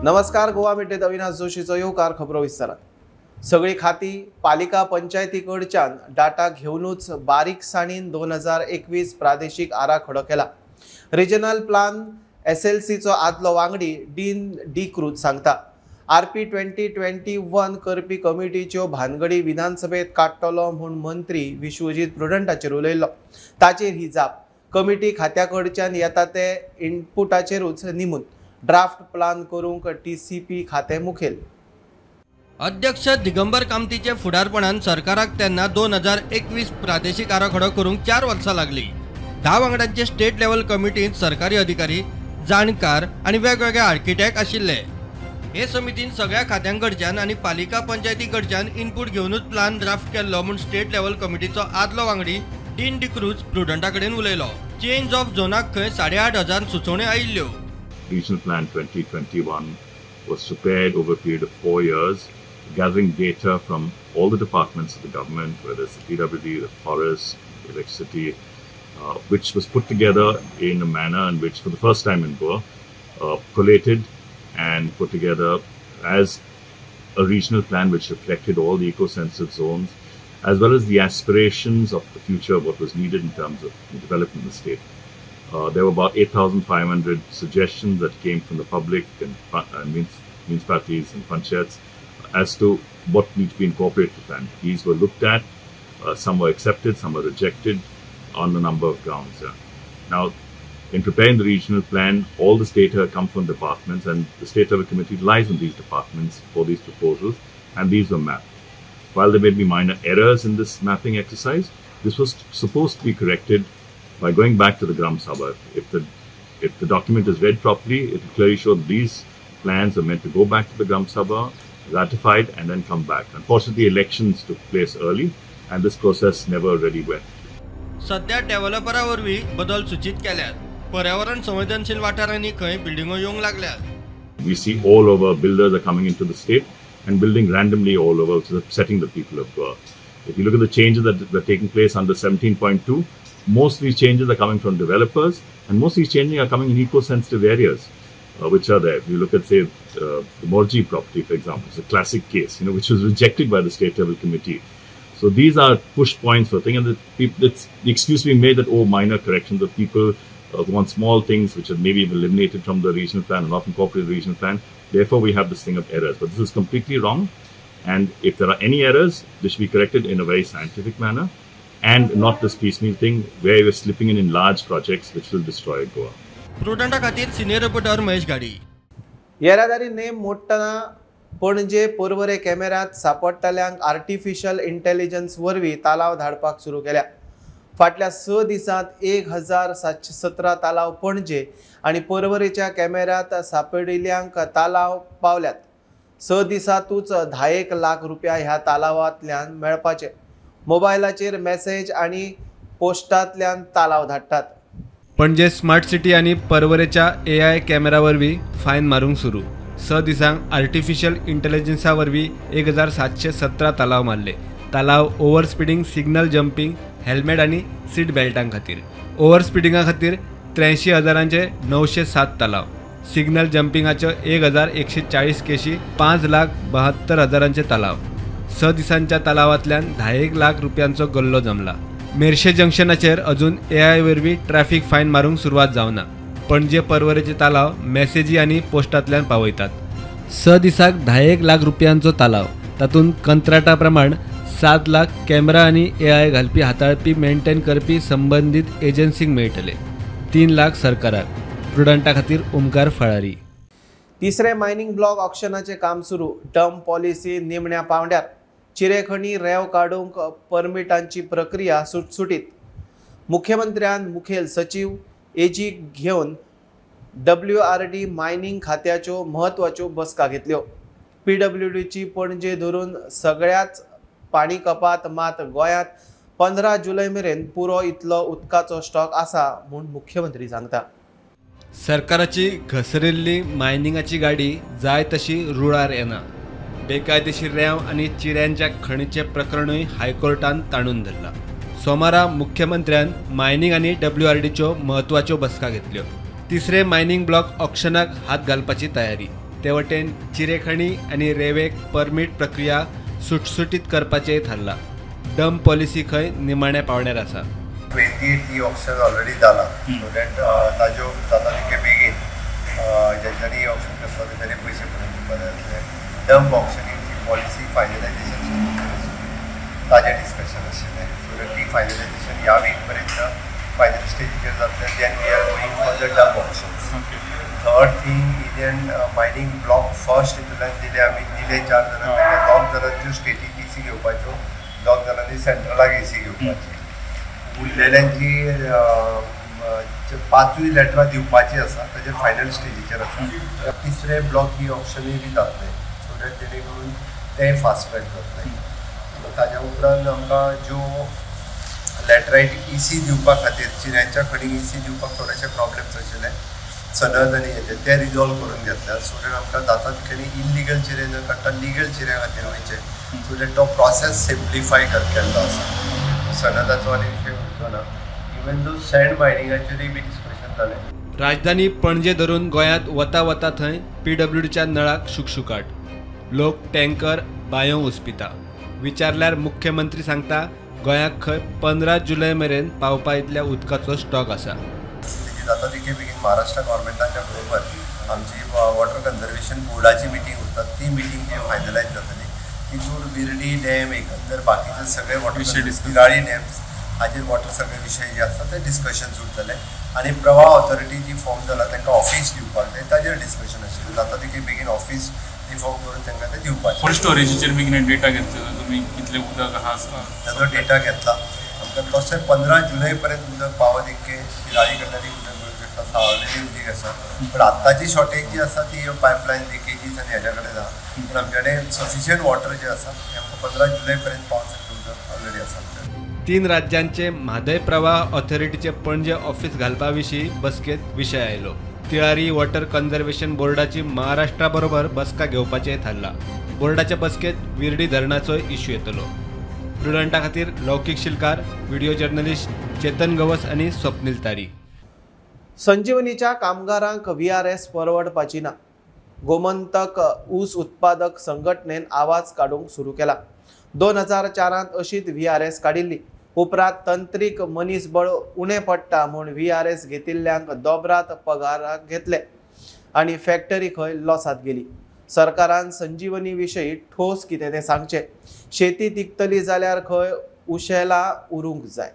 नमस्कार, गोवा मिड्डेत अविनाश जोशीचो येवकार. खबरो विस्तारात. सगळी खाती पालिका पंचायती कडच्यान डाटा घेवनूच बारीकसाणीन 2021 प्रादेशीक आराखडो केला. रिजनल प्लान एसएलसीचो आदलो वांगडी डीन डी क्रूज सांगता, आरपी 2021 करपी कमिटीच्यो भानगडी विधानसभेत काडटलो म्हूण मंत्री विश्वजीत प्रुडंटाचेर उलयल्लो. ताचेर ही जाप. कमिटी खात्या कडच्यान येता ते इनपुटाचेरूच निमून ड्राफ्ट प्लान करूंक टीसीपी खातें मुखेल. अध्यक्ष दिगंबर कामतीचे फुडारपणान सरकाराक तेन्ना 2021 प्रादेशीक आराखडो करूंक 4 वर्सां लागली. 10 वांगड्यांचे स्टेट लेवल कमिटींत सरकारी अधिकारी, जाणकार आनी वेगवेगळे आर्किटेक्ट आशिल्ले. हे समितीन सगळ्या खात्यां कडच्यान आनी पालिका पंचायती कडच्यान इनपूट घेवनूच प्लान ड्राफ्ट केल्लो म्हूण स्टेट लेवल कमिटीचो आदलो वांगडी डीन डिक्रूज प्रुडंटा कडेन उलयलो. चेंज ऑफ झोनाक खंय 8,500 सुचोवण्यो आयिल्ल्यो. Regional Plan 2021 was prepared over a period of 4 years, gathering data from all the departments of the government, whether it's the PWD, the forest, electricity, which was put together in a manner in which, for the first time in Goa, collated and put together as a regional plan which reflected all the eco-sensitive zones, as well as the aspirations of the future of what was needed in terms of development in the state. There were about 8,500 suggestions that came from the public and municipalities and panchayats as to what needs to be incorporated to the plan. These were looked at, some were accepted, some were rejected on a number of grounds. Now, in preparing the regional plan, all this data comes from departments, and the state level committee relies on these departments for these proposals, and these were mapped. While there may be minor errors in this mapping exercise, this was supposed to be corrected by going back to the Gram Sabha. If the document is read properly, it will clearly show these plans are meant to go back to the Gram Sabha, ratified, and then come back. Unfortunately, elections took place early, and this process never really went. सध्या डेव्हलपरा वरवीं बदल सूचित केल्यात. पर्यावरण संवेदनशील वाठारांनी खंय बिल्डिंगो येवंक लागल्यात. We see all over builders are coming into the state and building randomly all over, which is upsetting the people of Goa. If you look at the changes that are taking place under 17.2, most of these changes are coming from developers, and most of these changes are coming in eco-sensitive areas, which are there. If you look at, say, the Morji property, for example, it's a classic case, which was rejected by the state level committee. So these are push points for thing, and the excuse being made that, oh, minor corrections of people who want small things which are maybe eliminated from the regional plan or not incorporated in the regional plan. Therefore, we have this thing of errors. But this is completely wrong. And if there are any errors, they should be corrected in a very scientific manner and not this piecemeal thing where we're slipping in large projects which will destroy Goa. प्रुडंटा खातीर senior reporter Mahesh गाडी. येरादारी नेम मोडटना पणजे पर्वरे कॅमेऱ्यांत सापडटल्यांक artificial intelligence वरवीं तालाव धाडपाक सुरू केल्या. फाटल्या 6 दिसांत 1,717 तालाव पणजे आनी पर्वरेच्या कॅमेऱ्यांत सापडिल्ल्यांक तालाव पावल्यात. 6 दिसांतूच 10 लाख रुपया ह्या तालावांतल्यान मेळपाचे. मोबायलाचेर मॅसेज आनी पोस्टांतल्यान तालाव धाडटात. पणजे स्मार्ट सिटी आनी पर्वरेच्या एआय कॅमेरा वरवीं फायन मारूंक सुरू. 6 दिसांक आर्टिफिशियल इंटेलिजन्सा वरवीं 1,717 तालाव मारले. तालाव over speeding, signal jumping, helmet आनी सीट बेल्टां खातीर. ओव्हर स्पिडिंगा खातीर 83,907 तालाव, सिग्नल जंपिंगाच्यो 1,140 केशी, 5,72,000 तालाव. 6 दिसांच्या तालावांतल्यान 10 लाख रुपयांचो गल्लो जमला. मेरशे जंक्शनाचेर अजून एआय वरवीं ट्रॅफिक फायन मारूंक सुरवात जावना. पणजे पर्वरेचे तालाव मॅसेजी आनी पोस्टांतल्यान पावयतात. 6 दिसाक 10 लाख रुपयांचो तालाव, तातूंत कंत्राटा प्रमाण 7 लाख कॅमेरा आनी एआय घालपी, हाताळपी, मेंटेन करपी संबंदीत एजन्सींक मेळटले. 3 लाख सरकाराक. प्रुडंटा खातीर ओमकार फळारी. तिसरे मायनिंग ब्लॉक ऑक्शनाचें काम सुरू. टर्म पॉलिसी निमण्या पावंड्यार. चिरेखणी रेंव काडूंक परमिटांची प्रक्रिया सुटसुटीत. मुख्यमंत्र्यान मुखेल सचीव एजी घेवन WRD mining खात्याच्यो म्हत्वाच्यो बसका घेतल्यो. PWDची पणजे धरून सगळ्याच पाणी कपात मात गोंयांत 15 जुलय मेरेन पुरो इतलो उदकाचो स्टॉक आसा म्हूण मुख्यमंत्री सांगता. सरकाराची घसरिल्ली मायनिंगाची गाडी जाय तशी रुळार येना. बेकायदेशीर रेंव आनी चिऱ्यांच्या खणीचें प्रकरणूय हायकोर्टान ताणून धरलां. सोमारा मुख्यमंत्र्यान मायनिंग आनी WRDच्यो म्हत्वाच्यो बसका घेतल्यो. तिसरे मायनिंग ब्लॉक ऑक्शनाक हात घालपाची तयारी. ते वटेन चिरेखणी आनी रेवेक परमीट प्रक्रिया सुटसुटीत करपाचेंय थारलां. डंप पॉलिसी खंय निमाण्या पावण्यार आसा. 28 ई ऑक्शन ऑलरेडी जाला, सो that ताज्यो जाता तितके बेगीन ज्यांच्यानी ऑक्शन करता तेंच्यांनी पयशे परत दिवपा जाय आसले. डंप ऑक्शनीची पॉलिसी फायनलायजेशन ताजें डिस्कशन आशिल्लें, सो that ती फायनलायजेशन ह्या वीक पर्यंत फायनल स्टेजीचेर जातलें. Then we are going for the dump auctions. Third thing, Indian mining block first हितूंतल्यान दिले आमी, दिले 4 जाणांक, 2 जाणांच्यो स्टेटीक ई सी घेवपाच्यो, 2 जाणांनी सेंट्रलाक ई सी घेवपाची, उरलेल्यांची 5 लेटरां दिवपाची आसा, ताजेर फायनल स्टेजीचेर आसा. तिसरे ब्लॉक ही ऑप्शनूय बी जातलें, सो that जेणे करून तें फास्ट ट्रॅक जातलें. ताज्या उपरांत आमकां ज्यो लॅटरायट ई सी दिवपा खातीर चिऱ्यांच्या खणीक ई सी दिवपाक थोडेशे प्रॉब्लम्स आशिल्ले सनद आनी हेजे, ते रिजॉल्व करून घेतल्या. सो that आमकां जाता तितले इल्लिगल चिरे न काडटा लिगल चिऱ्या खातीर वयचें, सो that तो प्रोसेस सिम्प्लिफाय केल्लो आसा. सनदाचो आनी विशय उरचो ना. Even though send मायनिंगाचेरूय be discussion जालें. राजधानी पणजे धरून गोंयांत वता वता थंय पीडब्ल्यूडीच्या नळाक शुकशुकाट. लोक टँकर बांयो उसपिता. विचारल्यार मुख्यमंत्री सांगता गोंयाक खंय 15 जुलय मेरेन पावपा इतल्या उदकाचो स्टॉक आसा. जाता तितके बेगीन महाराष्ट्र गव्हर्मेंटाच्या बरोबर आमची वॉटर कन्जर्वेशन बोर्डाची मिटींग उरता, ती मिटींग जी फायनलायज जातली तितून विर्डी डॅम एकंदर बाकीचे सगळे वॉटर तिराळी डॅम्स हाजेर वॉटर सगळे विशय जे आसा ते डिस्कशन्स उरतले. आनी प्रवाह ऑथॉरिटी जी फॉर्म जाला तांकां ऑफीस दिवपाक जाय, ताजेर डिस्कशन आशिल्लें. जाता तितके बेगीन ऑफीस रिफॉर्म करून तांकां तें दिवपाचें. कोल्ड स्टोरेजीचेर बी कितें डेटा घेतलो तुमी, कितलें उदक आसा ताजो डेटा घेतला आमकां. तशें 15 जुलय पर्यंत उदक पावत इतकें तिराळी कडल्यान उदक मेळूंक शकता, सावळें उदीक आसा, पण आत्ताची शॉर्टेज जी आसा ती पायपलायन लिकेजीस आनी हेज्या कडेन आसा, पूण आमचे कडेन सफिशियंट वॉटर जें आसा तें आमकां 15 जुलय पर्यंत पावत सारकें उदक ऑलरेडी आसा. 3 राज्यांचे म्हादय प्रवाह ऑथॉरिटीचे पणजे ऑफिस घालपा विशीं बसकेंत विशय आयलो. तिळारी वॉटर कन्जर्वेशन बोर्डाची महाराष्ट्रा बरोबर बसका घेवपाचें थारलां. बोर्डाच्या बसकेंत विर्डी धरणाचोय इश्यू येतलो. प्रुडंटा खातीर लौकीक शिलकार, व्हिडिओ जर्नलिस्ट चेतन गवस आनी स्वप्नील तारी. संजीवनीच्या कामगारांक VRS परवडपाची ना. गोमंतक ऊस उत्पादक संघटनेन आवाज काडूंक सुरू केला. 2004 अशीच VRS काडिल्ली. उपरांत तंत्रीक मनीसबळ उणें पडटा म्हूण VRS घेतिल्ल्यांक दोबरात पगाराक घेतले आनी फॅक्टरी खंय लॉसांत गेली. सरकारान संजीवनी विशयी ठोस कितें तें सांगचें. शेती तिगतली जाल्यार खंय उशेला उरूंक जाय.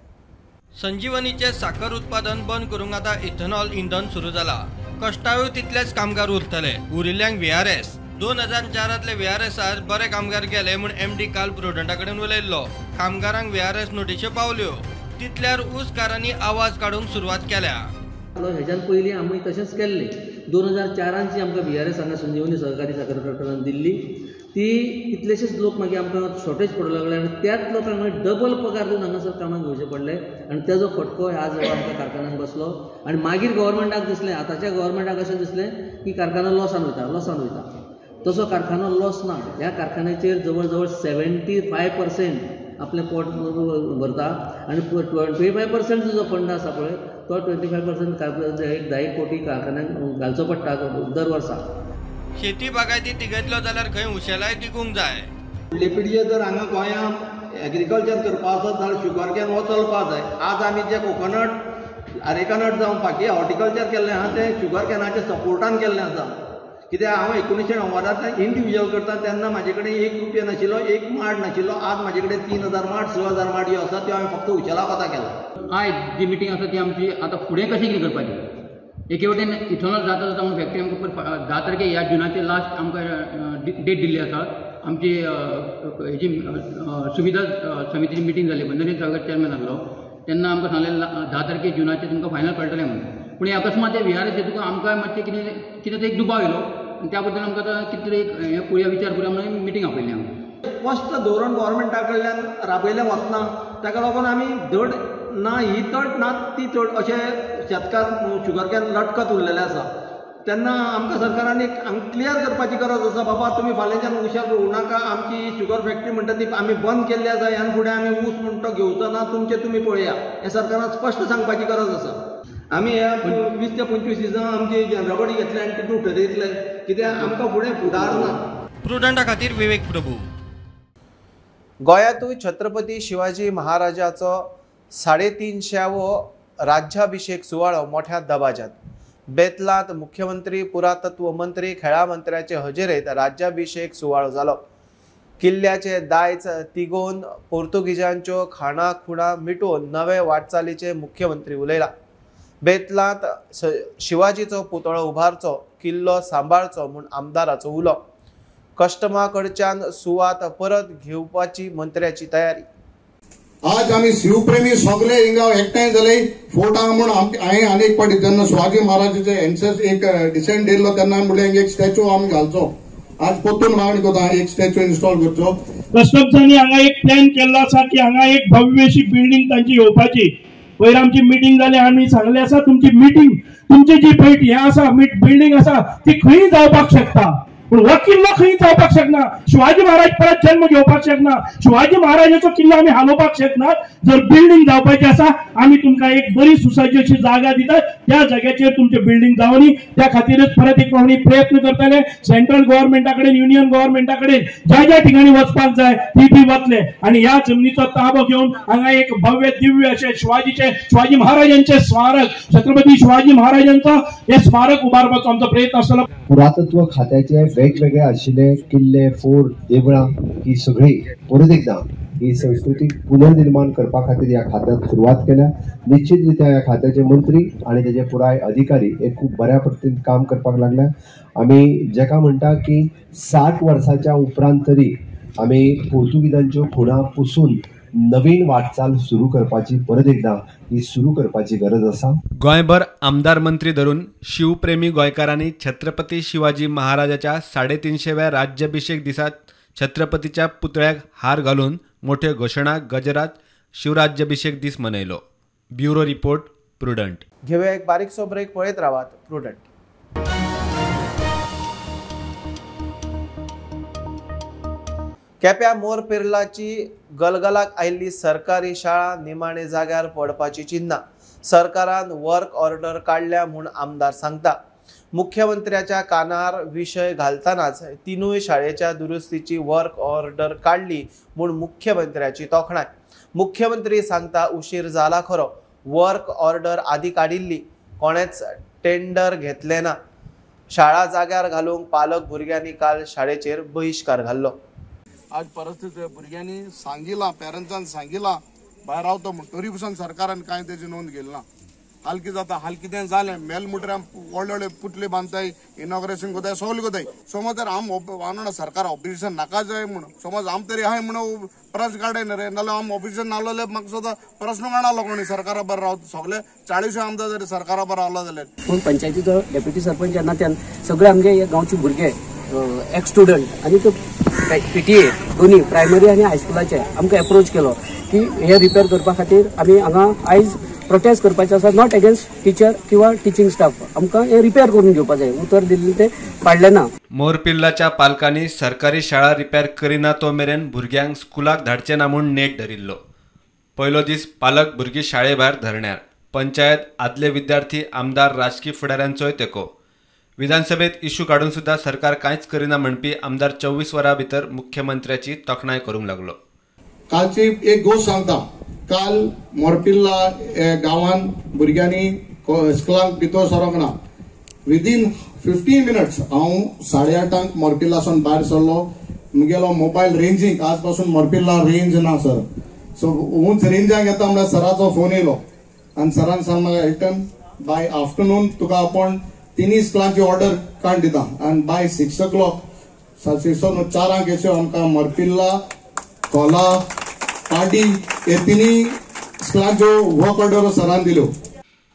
संजीवनीचे साखर उत्पादन बंद करूंक आतां इथेनॉल इंधन सुरू जाला. कश्टाळू तितलेच कामगार उरतले, उरिल्ल्यांक VRS. 2004 VRSार बरे कामगार गेले म्हूण MD काल प्रुडंटा कडेन उलयल्लो. कामगारांक VRS नोटिश्यो पावल्यो तितल्यार ऊसकारांनी आवाज काडूंक सुरवात केल्या. हेज्यान पयलीं आमी तशेंच केल्लें. 2004 जी आमकां VRS हांगा संजीवनी सहकारी साखर कारखान्यान दिल्ली ती कितलेशेच लोक मागीर आमकां शॉर्टेज पडूंक लागले आनी त्याच लोकांक मागीर डबल पगार दिवन हांगासर कामाक घेवचे पडले आनी तेजो फटको आज आमकां कारखान्यान बसलो. आनी मागीर गव्हर्मेंटाक दिसलें, आतांच्या गव्हर्मेंटाक अशें दिसलें की कारखानो लॉसान वयता, लॉसान वयता. तसो कारखानो लॉस ना. ह्या कारखान्याचेर जवळ जवळ 75% आपलें पोट भरता आनी 25% जो फंड आसा पळय तो 25% एक 10 कोटी कारखान्यांक घालचो पडटा दर वर्सा. शेती बागायती तिगयतलो जाल्यार खंय उशेलाय तिगूंक जाय. फुडले पिळगे जर हांगा गोंयांत एग्रीकल्चर करपा आसत जाल्यार शुगर can हो चलपा जाय. आज आमी जे कोकोनट आरेकानट जावं बाकी हॉर्टिकल्चर केल्लें आसा तें शुगर कॅनाच्या सपोर्टान केल्लें आसा. कित्याक हांव 1990 इंडिविज्युअल करता तेन्ना म्हाजे कडेन 1 रुपया नाशिल्लो, 1 माड नाशिल्लो. आज म्हाजे कडेन 3000 माड, 6000 माड ह्यो आसा त्यो हांवें फक्त उशेला वता केला. आयज जी मिटींग आसा ती आमची आतां फुडें कशें कितें करपाचें. एके वटेन इथेनॉल जाता जाता म्हणून फॅक्टरी आमकां 10 तारखे ह्या जुनाचे लास्ट आमकां डेट दिल्ली आसा. आमची हेजी सुविधा समितीची मिटींग जाली, नरेंद्र सावयकर चेअरमॅन आसलो तेन्ना आमकां सांगलें 10 तारखे जुनाचे तुमकां फायनल कळटलें म्हणून. पूण अकस्मात VRS हेतून आमकां मातशें कितें कितें एक दुबाव येयलो आनी त्या बद्दल आमकां आतां कितें तरी एक हें करुया, विचार करुया म्हणून मिटींग आपयली आमी. स्पश्ट धोरण गव्हर्मेंटा कडल्यान राबयलें वचना, ताका लागून आमी धड ना ही तट ना ती तट अशें शेतकार शुगर can लटकत उरलेले आसा. तेन्ना आमकां सरकारान एक क्लियर करपाची गरज आसा, बाबा तुमी फाल्यांच्यान उशाक रोवं नाका, आमची शुगर फॅक्टरी म्हणटा ती आमी बंद केल्ली आसा, ह्यान फुडें आमी ऊस म्हणटा घेवचो ना, तुमचें तुमी पळया, हें सरकारान स्पश्ट सांगपाची गरज आसा. आमी ह्या 20 ते 25 दिसां आमची रबडी घेतले आनी तितून ठरयतले. कित्याक आमकां फुडें फुडार ना. प्रुडंटा खातीर विवेक प्रभू. गोंयांतूय छत्रपती शिवाजी महाराजाचो 350वो राज्याभिषेक सुवाळो मोठ्या दबाज्यात. बेतलांत मुख्यमंत्री, पुरातत्व मंत्री, खेळा मंत्र्याचे हजेरेंत राज्याभिषेक सुवाळो जालो. किल्ल्याचे दायज तिगोवन पोर्तुगीजांच्यो खाणा खुणा मिटोवन नवे वाटचालीचे मुख्यमंत्री उलयला. बेतलांत शिवाजीचो पुतळो उबारचो, किल्लो सांबाळचो म्हूण आमदाराचो उलो. कस्टमा कडच्यान सुवात परत घेवपाची मंत्र्याची तयारी. आज आमी शिवप्रेमी सगळे हिंगा एकठांय जाले फोर्टांक म्हूण हांवें अनेक फावटी जेन्ना शिवाजी महाराजाचे एन्सेस एक डिसेंट येयल्लो तेन्ना म्हणलें एक स्टॅच्यू आमी घालचो. आज परतून मागणी करता एक स्टॅच्यू इन्स्टॉल करचो. कस्टम्सांनी हांगा एक प्लॅन केल्लो आसा की हांगा एक भव्य अशी बिल्डींग तांची येवपाची. पयर आमची मिटींग जाली, आमी सांगलें आसा तुमची मिटींग, तुमची जी भेट हें आसा बिल्डींग आसा ती खंय जावपाक शकता, पूण हो किल्लो खंय जावपाक शकना. शिवाजी महाराज परत जन्म घेवपाक शकना, शिवाजी महाराजाचो किल्लो आमी हालोवपाक शकना. जर बिल्डींग जावपाची आसा आमी तुमकां एक बरी सुसज्ज अशी जागा दितात, त्या जाग्याचेर तुमचें बिल्डींग जावनी. त्या खातीरच परत एक फावटी प्रयत्न करतले. सेंट्रल गव्हर्मेंटा कडेन, युनियन गव्हर्मेंटा कडेन ज्या ज्या ठिकाणी वचपाक जाय ती ती वतले आनी ह्या जमनीचो ताबो घेवन हांगा एक भव्य दिव्य अशें शिवाजी महाराजांचें स्मारक, छत्रपती शिवाजी महाराजांचो हें स्मारक उबारपाचो आमचो प्रयत्न आसतलो. पुरातत्व खात्याचे वेगवेगळे आशिल्ले किल्ले, फोर्ट, देवळां ही सगळी परत एकदा ही संस्कृती पुनर्निर्माण करपा खातीर ह्या खात्यात सुरवात केल्या. निश्चित रित्या ह्या खात्याचे मंत्री आनी तेजे पुराय अधिकारी हे खूब बऱ्या पद्दतीन काम करपाक लागल्या. आमी जेका म्हणटा की 60 वर्साच्या उपरांत तरी आमी पोर्तुगीजांच्यो खुणा पुसून नवीन वाटचाल सुरू करपाची परत एकदा ही सुरू करपाची गरज आसा. गोंयभर आमदार मंत्री धरून शिवप्रेमी गोंयकारांनी छत्रपती शिवाजी महाराजाच्या 350व्या राज्याभिषेक दिसा छत्रपतीच्या पुतळ्याक हार घालून मोठ्यो घोशणा गजरात शिवराज्याभिषेक दीस मनयलो. Bureau report, Prudent. घेवया एक बारीकसो ब्रेक, पळयत रावात प्रुडंट. केप्यां मोर पिर्लाची गलगलाक आयिल्ली सरकारी शाळा निमाणे जाग्यार पडपाची चिन्हां. सरकारान वर्क ऑर्डर काडल्या म्हूण आमदार सांगता. मुख्यमंत्र्याच्या कानार विशय घालतनाच तिनूय शाळेच्या दुरुस्तीची वर्क ऑर्डर काडली म्हूण मुख्यमंत्र्याची तोखणाय. मुख्यमंत्री सांगता उशीर जाला खरो, वर्क ऑर्डर आदी काडिल्ली, कोणेच टेंडर घेतलें ना. शाळा जाग्यार घालूंक पालक भुरग्यांनी काल शाळेचेर बहिश्कार घाल्लो. आज परिस्थिती भुरग्यांनी सांगिलां, पेरंट्सान सांगिलां भायर रावतो म्हूण, तरी पसून सरकारान कांय तेजी नोंद घेतली ना. हाल कितें जाता, हाल कितें जालें, मेल म्हणटकीर आम व्हडले व्हडले पुतळे बांदताय, इनॉग्रेशन करताय, सगळें करताय. समज तर आम मानना सरकार ऑपोजिशन नाका जाय म्हूण, समज आम तरी आहाय म्हूण प्रश्न काडय न्ही रे, नाल्यार आम ऑपोजिशन नासलें म्हाका सुद्दां प्रश्न काडना लोकांनी. सरकारा बरें रावता सगळे 40 आमदार जरी सरकारा बरें रावलो जाल्यार. पूण पंचायतीचो डेप्युटी सरपंच ह्या नात्यान सगळे आमगे गांवचे भुरगे, एक्स स्टुडंट आनी तो पीटीए दोन्ही प्रायमरी आनी हायस्कुलाचे आमकां एप्रोच केलो की हे रिपेर करपा खातीर आमी हांगा आयज प्रोटेस्ट करपाचें आसा. Not against teacher किंवा टिचींग स्टाफ, आमकां हे रिपेर करून घेवपा जाय. उतर दिल्लें तें पाडलें ना. मोरपिर्लाच्या पालकांनी सरकारी शाळा रिपेर करिना तो मेरेन भुरग्यांक स्कुलाक धाडचे ना म्हूण नेट धरिल्लो. पयलो दीस पालक भुरगीं शाळे भायर धरण्यार, पंचायत, आदले विद्यार्थी, आमदार, राजकी फुडाऱ्यांचोय तेंको. विधानसभेत इश्यू काडून सुद्दां सरकार कांयच करिना म्हणपी आमदार 24 वरां भितर मुख्यमंत्र्याची तोखणाय करूंक लागलो. कालची एक गोश्ट सांगता, काल मोरपिर्ला गांवान भुरग्यांनी स्कुलांक भितर सरोंक ना. विदीन 15 मिनट्स हांव 8:30 मोरपिर्लासून भायर सरलो. मुगेलो मोबायल रेंजीक आज पासून मोरपिर्ला रेंज ना सर. सो उंच रेंजाक येता म्हणल्यार सराचो फोन येयलो आनी सरान सांग म्हाका, एल्टन बाय आफ्टरनून तुका आपूण तिनूय स्कुलांची ऑर्डर काडून दिता. आनी बाय 6 o'clock 4 येश्यो आमकां मोरपिर्ला, खोला, पाटी हे तिनूय स्कुलांच्यो वर्क ऑर्डर सरान दिल्यो.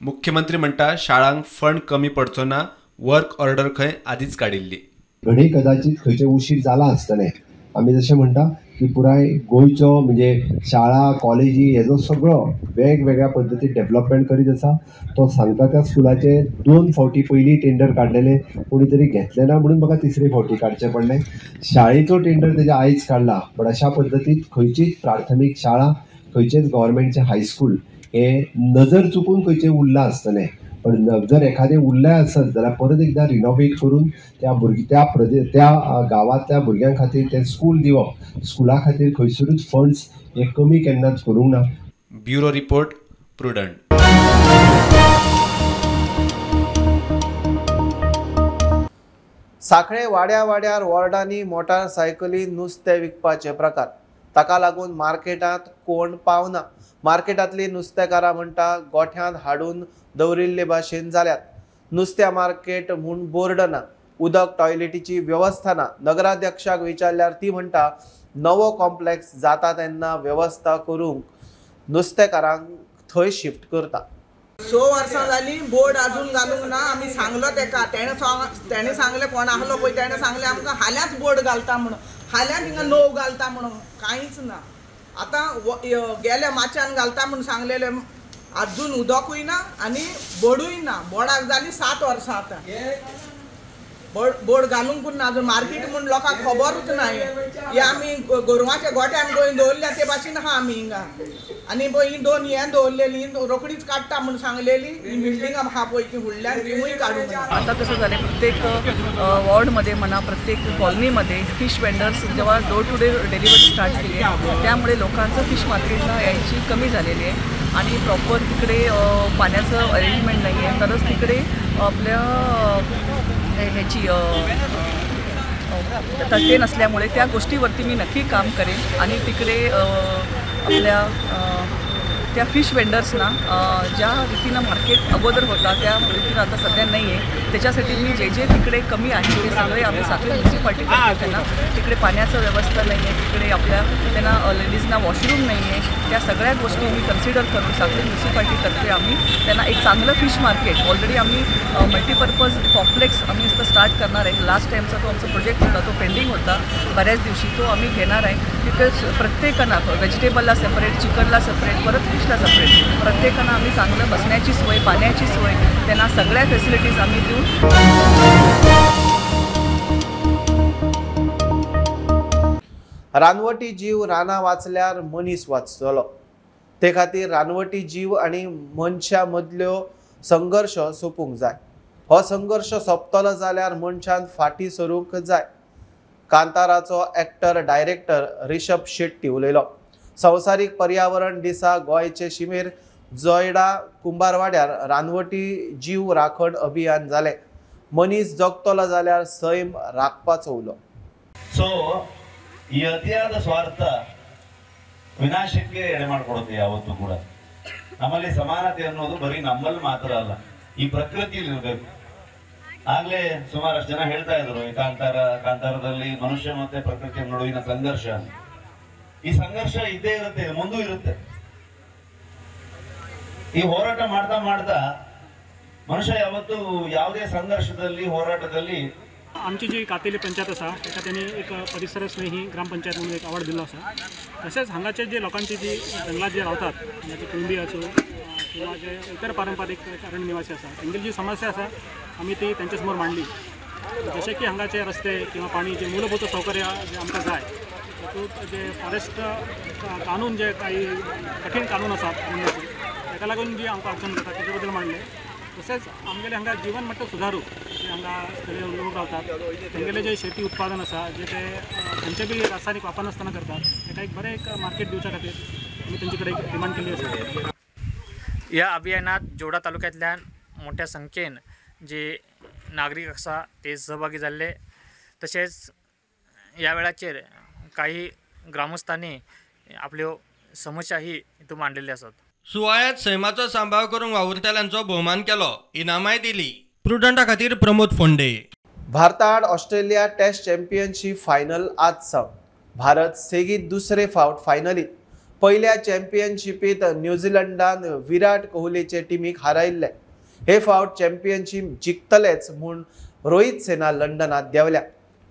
मुख्यमंत्री म्हणटा शाळांक फंड कमी पडचो ना, वर्क ऑर्डर खंय आदींच काडिल्ली. घडये कदाचित खंयचे उशीर जाला आसतलें. आमी जशें म्हणटा की पुराय गोंयचो म्हणजे शाळा, कॉलेजी हेजो सगळो वेगवेगळ्या पद्दतीन डेवलपमेंट करीत आसा. तो सांगता त्या स्कुलाचे 2 फावटी पयलीं टेंडर काडलेले, कोणी तरी घेतलें ना म्हणून म्हाका तिसरे फावटी काडचें पडलें. शाळेचो टेंडर तेजे आयज काडला, पण अशा पद्दतीन खंयचीच प्राथमीक शाळा, खंयचेच गव्हर्मेंटचें हायस्कूल हे नजर चुकून खंयचें उरलां आसतलें. पण जर एखादें उरलें आसत जाल्यार परत एकदां रिनोवेट करून त्या भुरग्यां त्या प्रदे त्या गांवांतल्या भुरग्यां खातीर तें स्कूल दिवप, स्कुला खातीर खंयसरूच फंड्स हे कमी केन्नाच करूंक ना. Bureau report, Prudent. सांखळे वाड्या वाड्यार वॉर्डांनी मोटारसायकली नुस्तें विकपाचे प्रकार, ताका लागून मार्केटांत कोण पावना. मार्केटांतली नुस्तेकारां म्हणटा गोठ्यांत हाडून दवरिल्ले भाशेन जाल्यात. नुस्त्या मार्केट म्हूण बोर्ड ना, उदक टॉयलेटीची वेवस्था ना. नगराध्यक्षाक विचारल्यार ती म्हणटा नवो कॉम्प्लेक्स जाता तेन्ना वेवस्था करूंक नुस्तेकारांक थंय शिफ्ट करता. 6 वर्सां जाली बोर्ड अजून घालूंक ना. आमी सांगलो तेका, तेणें सांगलें कोण आहलो पळय तेणें सांगलें आमकां हाल्यांच बोर्ड घालता म्हणून, हाल्यांच हिंगा नोव घालता म्हणून, कांयच ना. आतां गेल्या माच्यान घालता म्हणून सांगलेलें, अजून उदकूय ना आनी बोर्डूय ना. बोर्डाक जाली 7 वर्सां आतां बोर्ड घालूंकूच ना अजून. मार्केट म्हूण लोकांक खबरूच ना. हे आमी गोरवाच्या गोट्यान गोंय दवरल्या ते भाशेन आहा आमी हिंगा. आनी पळय ही दोन हें दवरलेली रोखडीच काडटा म्हूण सांगलेली, ही बिल्डिंग आहा पळय ती फुडल्यान तिवूय काडूंक ना. आता कसं झालं, प्रत्येक वॉर्डमध्ये म्हणा, प्रत्येक कॉलनीमध्ये फिश वेंडर्स जेव्हा door to door delivery start केली आहे त्यामुळे लोकांचं फिश मार्केटला यायची कमी झालेली आहे आणि प्रॉपर तिकडे पाण्याचं अरेंजमेंट नाही आहे. तरच तिकडे आपल्या ह्याची तट्टे नसल्यामुळे त्या गोष्टीवरती मी नक्की काम करेन आणि तिकडे आपल्या त्या फिश वेंडर्सना ज्या रीतीनं मार्केट अगोदर होता त्या रीतीनं आता सध्या नाही आहे. त्याच्यासाठी मी जे जे तिकडे कमी आहे ते सगळे आम्ही साखळी म्युनिसिपाल्टी करतो. त्यांना तिकडे पाण्याचं व्यवस्था नाही आहे, तिकडे आपल्या त्यांना लेडीजना वॉशरूम नाही आहे. त्या सगळ्या गोष्टी मी कन्सिडर करून साखळी म्युनिसिपाल्टीतर्फे आम्ही त्यांना एक चांगलं फिश मार्केट ऑलरेडी आम्ही मल्टीपर्पज कॉम्प्लेक्स आम्ही स्टार्ट करणार आहे. लास्ट टाईमचा तो आमचा प्रोजेक्ट होता तो पेंडिंग होता बऱ्याच दिवशी, तो आम्ही घेणार आहे. तिकडे प्रत्येकांना व्हेजिटेबलला सेपरेट, चिकनला सेपरेट, परत फिशला सेपरेट, प्रत्येकांना आम्ही चांगलं बसण्याची सोय, पाण्याची सोय, त्यांना सगळ्या फॅसिलिटीज आम्ही देऊ. रानवटी जीव रानां वाचल्यार मनीस वाचतलो, ते खातीर रानवटी जीव आनी मनशां मदल्यो संघर्श सोंपूंक जाय. हो संघर्श सोंपतलो जाल्यार मनशान फाटीं सरूंक जाय. कांताराचो एक्टर डायरेक्टर ऋषभ शेट्टी उलयलो. संवसारीक पर्यावरण दिसा गोंयचे शिमेर जोयडा कुंभारवाड्यार रानवटी जीव राखण अभियान जालें. मनीस जगतलो जाल्यार सैम राखपाचो उलो. सो ಈ ಅತಿಯಾದ ಸ್ವಾರ್ಥ ವಿನಾಶಕ್ಕೆ ಎಡೆ ಮಾಡಿಕೊಡುತ್ತೆ ಯಾವತ್ತೂ ಕೂಡ. ನಮ್ಮಲ್ಲಿ ಸಮಾನತೆ ಅನ್ನೋದು ಬರೀ ನಮ್ಮಲ್ಲಿ ಮಾತ್ರ ಅಲ್ಲ, ಈ ಪ್ರಕೃತಿಯಲ್ಲಿ ಇರಬೇಕು. ಆಗ್ಲೇ ಸುಮಾರಷ್ಟು ಜನ ಹೇಳ್ತಾ ಇದ್ರು ಈ ಕಾಂತಾರದಲ್ಲಿ ಮನುಷ್ಯ ಮತ್ತೆ ಪ್ರಕೃತಿಯ ನಡುವಿನ ಸಂಘರ್ಷ. ಈ ಸಂಘರ್ಷ ಇದ್ದೇ ಇರುತ್ತೆ, ಮುಂದೂ ಇರುತ್ತೆ. ಈ ಹೋರಾಟ ಮಾಡ್ತಾ ಮಾಡ್ತಾ ಮನುಷ್ಯ ಯಾವತ್ತೂ ಯಾವುದೇ ಸಂಘರ್ಷದಲ್ಲಿ ಹೋರಾಟದಲ್ಲಿ आमची जी कातेली पंचायत आसा ताका तेणी एक परिसर स्नेही ग्रामपंचायत म्हणून एक अवॉर्ड दिल्लो आसा. तशेंच हांगाचे जे लोकांची जी जंगलात जे रावतात, हांगाचे कुणबी आसूं किंवा जे इतर पारंपारीक अरण्य निवासी आसा तेंगेली जी समस्या आसा आमी ती तेंच्या समोर मांडली. जशें की हांगाचे रस्ते किंवा पाणी जे मूलभूत सौकर्य जे आमकां जाय, तातूंत जे फॉरेस्ट कानून जे काही कठीण कानून आसात ताका लागून जी आमकां अडचण जाता तेजे बद्दल मांडलें. तशेंच आमगेलें हांगा जीवन मट्ट सुदारूंक जे हांगा स्थळीय लोक रावतात तेंगेलें जें शेती उत्पादन आसा जे ते खंयचे बी रासायनीक वापरनासतना करतात ताका एक बरें एक मार्केट दिवच्या खातीर आमी तेंचे कडेन एक डिमांड केल्ली आसा. ह्या अभियानात जोडा तालुक्यांतल्यान मोठ्या संख्येन जे नागरीक आसा ते सहभागी जाल्ले. तशेंच ह्या वेळाचेर काही ग्रामस्थांनी आपल्यो समस्याही हितून मांडलेल्यो आसात. सुवाळ्यात सैमाचो सांबाळ करूंक वावुरतल्यांचो भोवमान केलो, इनामाय दिली. प्रुडंटा खातीर प्रमोद फोंडे. भारता आड ऑस्ट्रेलिया टेस्ट चॅम्पियनशीप फायनल आज सावन. भारत सेगीत दुसरे फावट फायनलीत. पयल्या चॅम्पियनशिपीत न्यूझीलंडान विराट कोहलीचे टिमीक हारायिल्ले. हे फावट चॅम्पियनशीप जिखतलेच म्हूण रोहित सेना लंडनात देंवल्या.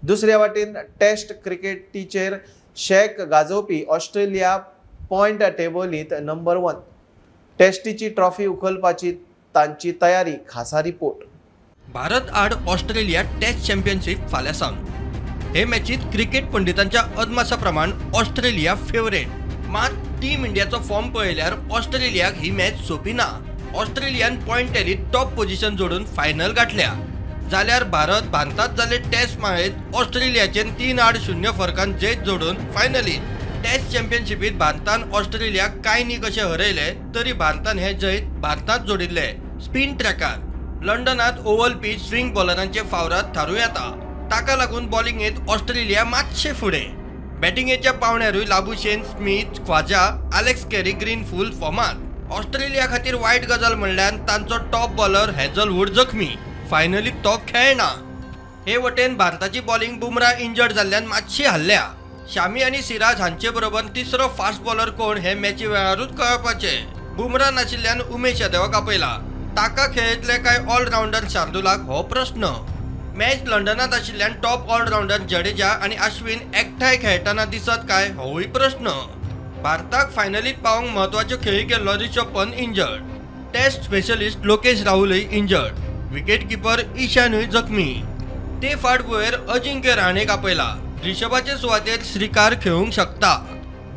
दुसऱ्या वाटेन टेस्ट क्रिकेटीचेर शेक गाजोवपी ऑस्ट्रेलिया पॉयंट टेबलीत नंबर 1. टेस्टीची ट्रॉफी उखलपाची तांची तयारी. खासा रिपोर्ट. भारत आड ऑस्ट्रेलिया टेस्ट चॅम्पियनशीप फाल्यां सावन. हे मॅचीत क्रिकेट पंडितांच्या अदमासा प्रमाण ऑस्ट्रेलिया फेवरेट. मात टीम इंडियाचो फॉर्म पळयल्यार ऑस्ट्रेलियाक ही मॅच सोंपी ना. ऑस्ट्रेलियान पॉयंट टॅलीत टॉप पोझिशन जोडून फायनल गाठल्या. जाल्यार भारत भारतात जाल्ले टेस्ट माळेंत ऑस्ट्रेलियाचेर 3-0 फरकान जैत जोडून फायनलीत. टेस्ट चॅम्पियनशिपीत भारतान ऑस्ट्रेलियाक कांय न्ही कशें हरयले तरी भारतान हे जैत भारतात जोडिल्ले. स्पिन ट्रॅकार लंडनात ओव्हल पीच स्विंग बॉलरांचे फावराद थारूं येता. ताका लागून बॉलिंगेंत ऑस्ट्रेलिया मातशें फुडें. बॅटिंगेच्या पावण्यारूय Labuschagne, Smith, Khawaja, Alex Carey green full फॉर्मांत. Australia खातीर वायट गजाल म्हणल्यार तांचो टॉप बॉलर हेझलवूड जखमी, फायनलीत तो खेळना. हे वटेन भारताची बॉलिंग बुमरा इंजर्ड जाल्ल्यान मातशी हल्ल्या. शामी आनी सिराज हांचे बरोबर तिसरो फास्ट बॉलर कोण हे मॅची वेळारूच कळपाचें. बुमरा नाशिल्ल्यान उमेश यादवाक आपयला. ताका खेळयतले काय ऑलरावंडर शार्दुलाक हो प्रस्न. मॅच लंडनांत आशिल्ल्यान टॉप ऑलरावंडर जडेजा आनी अश्विन एकठांय खेळटना दिसत काय होवूय प्रस्न. भारताक फायनलीत पावोवंक म्हत्वाच्यो खेळी केल्लो Rishabh Pant injured, test specialist Lokesh राहुलय injured, wicket keeper इशानूय जखमी. ते फाटभुंयेर अजिंक्य रहाणेक आपयला. ऋषभाचे सुवातेर श्रीकार खेळूंक शकता.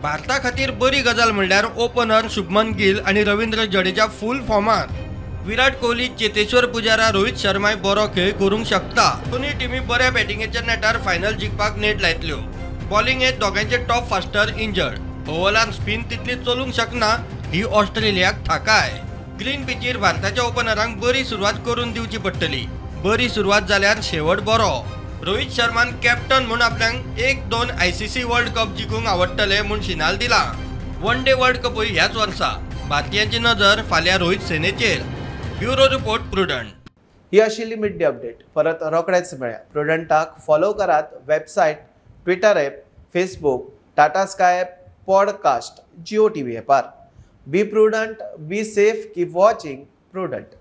भारता खातीर बरी गजाल म्हणल्यार ओपनर शुभमन गिल आनी रवींद्र जडेजा फूल फॉर्मांत. विराट कोहली, चेतेश्वर पुजारा, रोहित शर्माय बरो खेळ करूंक शकता. दोनूय टिमी बऱ्या बॅटिंगेच्या नेटार फायनल जिखपाक नेट लायतल्यो. बॉलिंगेंत दोगांयचे टॉप फास्टर इंजर्ड, ओव्हलान स्पिन तितली चलूंक शकना ही ऑस्ट्रेलियाक थाकाय. ग्रीन पिचीर भारताच्या ओपनरांक बरी सुरवात करून दिवची पडटली. बरी सुरवात जाल्यार शेवट बरो. रोहित शर्मान कॅप्टन म्हूण आपल्याक 1-2 ICC world cup जिखूंक आवडटले म्हूण शिनाल दिला. वन डे वर्ल्ड कपूय ह्याच वर्सा. भारतीयांची नजर फाल्यां रोहित सेनेचेर. Bureau report, Prudent. ही आशिल्ली मिड डे अपडेट. परत रोखडेच मेळया. प्रुडंटाक फॉलो करात website, Twitter app, Facebook, Tata Sky app, podcast, Jio TV ॲपार. Be prudent, be safe, keep watching Prudent.